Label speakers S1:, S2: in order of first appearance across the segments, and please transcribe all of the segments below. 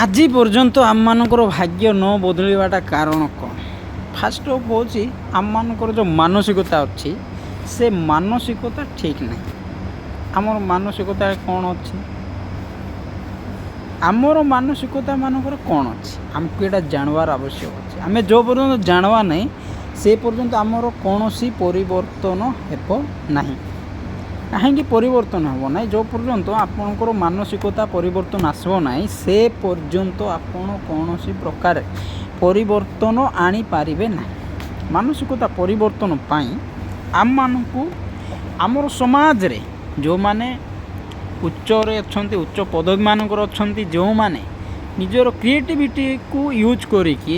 S1: ଆଜି ପର୍ଯ୍ୟନ୍ତ ଆମମାନଙ୍କର ଭାଗ୍ୟ ନ ବଦଳିବାଟା କାରଣ କ'ଣ? ଫାଷ୍ଟ ଅଫ୍ ହେଉଛି, ଆମମାନଙ୍କର ଯେଉଁ ମାନସିକତା ଅଛି, ସେ ମାନସିକତା ଠିକ୍ ନାହିଁ। ଆମର ମାନସିକତା କ'ଣ ଅଛି? ଆମର ମାନସିକତା ମାନଙ୍କର କ'ଣ ଅଛି, ଆମକୁ ଏଇଟା ଜାଣିବାର ଆବଶ୍ୟକ ଅଛି। ଆମେ ଯେଉଁ ପର୍ଯ୍ୟନ୍ତ ଜାଣିବା ନାହିଁ, ସେ ପର୍ଯ୍ୟନ୍ତ ଆମର କୌଣସି ପରିବର୍ତ୍ତନ ହେବ ନାହିଁ। କାହିଁକି ପରିବର୍ତ୍ତନ ହେବ ନାହିଁ? ଯେଉଁ ପର୍ଯ୍ୟନ୍ତ ଆପଣଙ୍କର ମାନସିକତା ପରିବର୍ତ୍ତନ ଆସିବ ନାହିଁ, ସେ ପର୍ଯ୍ୟନ୍ତ ଆପଣ କୌଣସି ପ୍ରକାର ପରିବର୍ତ୍ତନ ଆଣିପାରିବେ ନାହିଁ। ମାନସିକତା ପରିବର୍ତ୍ତନ ପାଇଁ ଆମମାନଙ୍କୁ ଆମର ସମାଜରେ ଯେଉଁମାନେ ଉଚ୍ଚରେ ଅଛନ୍ତି, ଉଚ୍ଚ ପଦବୀମାନଙ୍କର ଅଛନ୍ତି, ଯେଉଁମାନେ ନିଜର କ୍ରିଏଟିଭିଟିକୁ ୟୁଜ୍ କରିକି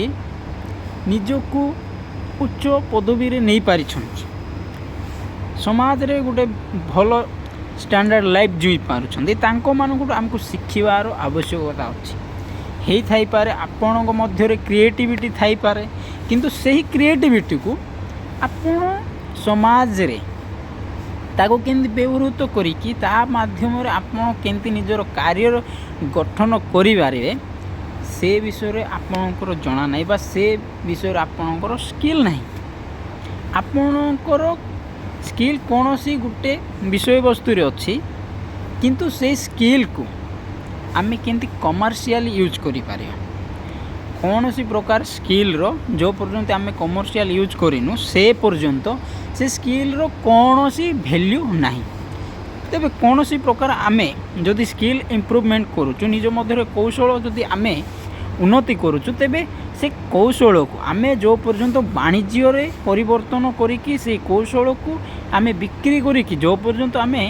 S1: ନିଜକୁ ଉଚ୍ଚ ପଦବୀରେ ନେଇପାରିଛନ୍ତି, ସମାଜରେ ଗୋଟେ ଭଲ ଷ୍ଟାଣ୍ଡାର୍ଡ଼ ଲାଇଫ୍ ଜିଇ ପାରୁଛନ୍ତି, ତାଙ୍କମାନଙ୍କଠୁ ଆମକୁ ଶିଖିବାର ଆବଶ୍ୟକତା ଅଛି। ହେଇଥାଇପାରେ, ଆପଣଙ୍କ ମଧ୍ୟରେ କ୍ରିଏଟିଭିଟି ଥାଇପାରେ, କିନ୍ତୁ ସେହି କ୍ରିଏଟିଭିଟିକୁ ଆପଣ ସମାଜରେ ତାକୁ କେମିତି ବ୍ୟବହୃତ କରିକି ତା ମାଧ୍ୟମରେ ଆପଣ କେମିତି ନିଜର କ୍ୟାରିୟର ଗଠନ କରିପାରିବେ, ସେ ବିଷୟରେ ଆପଣଙ୍କର ଜଣା ନାହିଁ ବା ସେ ବିଷୟରେ ଆପଣଙ୍କର ସ୍କିଲ୍ ନାହିଁ। ଆପଣଙ୍କର ସ୍କିଲ୍ କୌଣସି ଗୋଟେ ବିଷୟବସ୍ତୁରେ ଅଛି, କିନ୍ତୁ ସେଇ ସ୍କିଲ୍କୁ ଆମେ କେମିତି କମର୍ସିଆଲି ୟୁଜ୍ କରିପାରିବା? କୌଣସି ପ୍ରକାର ସ୍କିଲ୍ର ଯେଉଁ ପର୍ଯ୍ୟନ୍ତ ଆମେ କମର୍ସିଆଲ ୟୁଜ୍ କରିନୁ, ସେ ପର୍ଯ୍ୟନ୍ତ ସେ ସ୍କିଲ୍ର କୌଣସି ଭ୍ୟାଲ୍ୟୁ ନାହିଁ। ତେବେ କୌଣସି ପ୍ରକାର ଆମେ ଯଦି ସ୍କିଲ୍ ଇମ୍ପ୍ରୁଭମେଣ୍ଟ କରୁଛୁ, ନିଜ ମଧ୍ୟରେ କୌଶଳ ଯଦି ଆମେ ଉନ୍ନତି କରୁଛୁ, ତେବେ ସେ କୌଶଳକୁ ଆମେ ଯେଉଁ ପର୍ଯ୍ୟନ୍ତ ବାଣିଜ୍ୟରେ ପରିବର୍ତ୍ତନ କରିକି, ସେଇ କୌଶଳକୁ ଆମେ ବିକ୍ରି କରିକି ଯେଉଁ ପର୍ଯ୍ୟନ୍ତ ଆମେ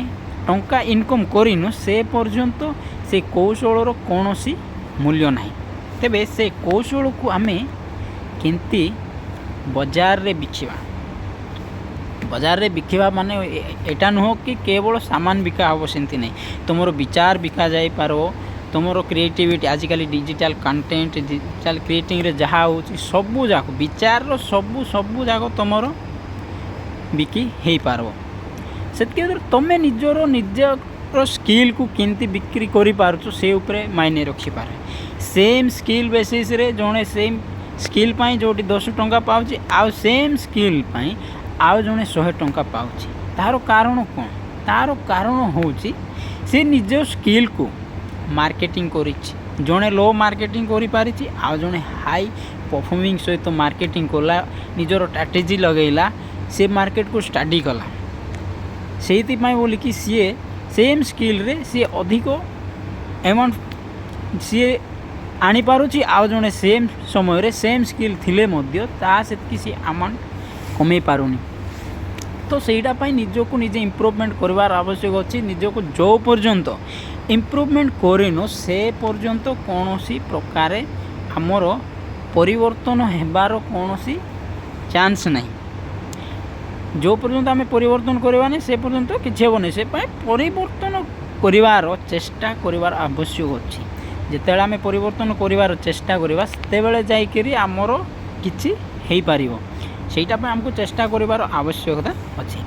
S1: ଟଙ୍କା ଇନକମ୍ କରିନୁ, ସେ ପର୍ଯ୍ୟନ୍ତ ସେ କୌଶଳର କୌଣସି ମୂଲ୍ୟ ନାହିଁ। ତେବେ ସେ କୌଶଳକୁ ଆମେ କେମିତି ବଜାରରେ ବିକିବା? ବଜାରରେ ବିକିବା ମାନେ ଏଇଟା ନୁହଁ କି କେବଳ ସାମାନ ବିକା ହେବ, ସେମିତି ନାହିଁ। ତୁମର ବିଚାର ବିକା ଯାଇପାରିବ, ତୁମର କ୍ରିଏଟିଭିଟି। ଆଜିକାଲି ଡିଜିଟାଲ କଣ୍ଟେଣ୍ଟ, ଡିଜିଟାଲ କ୍ରିଏଟିଂରେ ଯାହା ହେଉଛି, ସବୁ ଯାକ ବିଚାରର ସବୁ ଯାକ ତୁମର ବିକି ହେଇପାରିବ। ସେତିକି ତୁମେ ନିଜର ସ୍କିଲ୍କୁ କେମିତି ବିକ୍ରି କରିପାରୁଛ, ସେ ଉପରେ ମାଇନେ ରଖିପାରେ। ସେମ୍ ସ୍କିଲ୍ ବେସିସ୍ରେ ଜଣେ ସେମ୍ ସ୍କିଲ୍ ପାଇଁ ଯେଉଁଠି 10 ଟଙ୍କା ପାଉଛି, ଆଉ ସେମ୍ ସ୍କିଲ୍ ପାଇଁ ଆଉ ଜଣେ 100 ଟଙ୍କା ପାଉଛି। ତାର କାରଣ କ'ଣ? ତାର କାରଣ ହେଉଛି, ସେ ନିଜ ସ୍କିଲ୍କୁ ମାର୍କେଟିଂ କରିଛି। ଜଣେ ଲୋ ମାର୍କେଟିଂ କରିପାରିଛି, ଆଉ ଜଣେ ହାଇ ପରଫର୍ମିଂ ସହିତ ମାର୍କେଟିଂ କଲା, ନିଜର ଷ୍ଟ୍ରାଟେଜି ଲଗେଇଲା, ସେ ମାର୍କେଟକୁ ଷ୍ଟଡି କଲା। ସେଇଥିପାଇଁ ବୋଲିକି ସିଏ ସେମ୍ ସ୍କିଲ୍ରେ ସିଏ ଅଧିକ ଆମାଉଣ୍ଟ ସିଏ ଆଣିପାରୁଛି। ଆଉ ଜଣେ ସେମ୍ ସମୟରେ ସେମ୍ ସ୍କିଲ୍ ଥିଲେ ମଧ୍ୟ ତା ସେତିକି ସିଏ ଆମାଉଣ୍ଟ କମେଇ ପାରୁନି। ତ ସେଇଟା ପାଇଁ ନିଜକୁ ନିଜେ ଇମ୍ପ୍ରୁଭମେଣ୍ଟ କରିବାର ଆବଶ୍ୟକ ଅଛି। ନିଜକୁ ଯେଉଁ ପର୍ଯ୍ୟନ୍ତ ଇମ୍ପ୍ରୁଭମେଣ୍ଟ କରିନୁ, ସେ ପର୍ଯ୍ୟନ୍ତ କୌଣସି ପ୍ରକାରେ ଆମର ପରିବର୍ତ୍ତନ ହେବାର କୌଣସି ଚାନ୍ସ ନାହିଁ। ଯେଉଁ ପର୍ଯ୍ୟନ୍ତ ଆମେ ପରିବର୍ତ୍ତନ କରିବାନି, ସେ ପର୍ଯ୍ୟନ୍ତ କିଛି ହେବନି। ସେ ପାଇଁ ପରିବର୍ତ୍ତନ କରିବାର ଚେଷ୍ଟା କରିବାର ଆବଶ୍ୟକ ଅଛି। ଯେତେବେଳେ ଆମେ ପରିବର୍ତ୍ତନ କରିବାର ଚେଷ୍ଟା କରିବା, ସେତେବେଳେ ଯାଇକରି ଆମର କିଛି ହେଇପାରିବ। ସେଇଟା ପାଇଁ ଆମକୁ ଚେଷ୍ଟା କରିବାର ଆବଶ୍ୟକତା ଅଛି।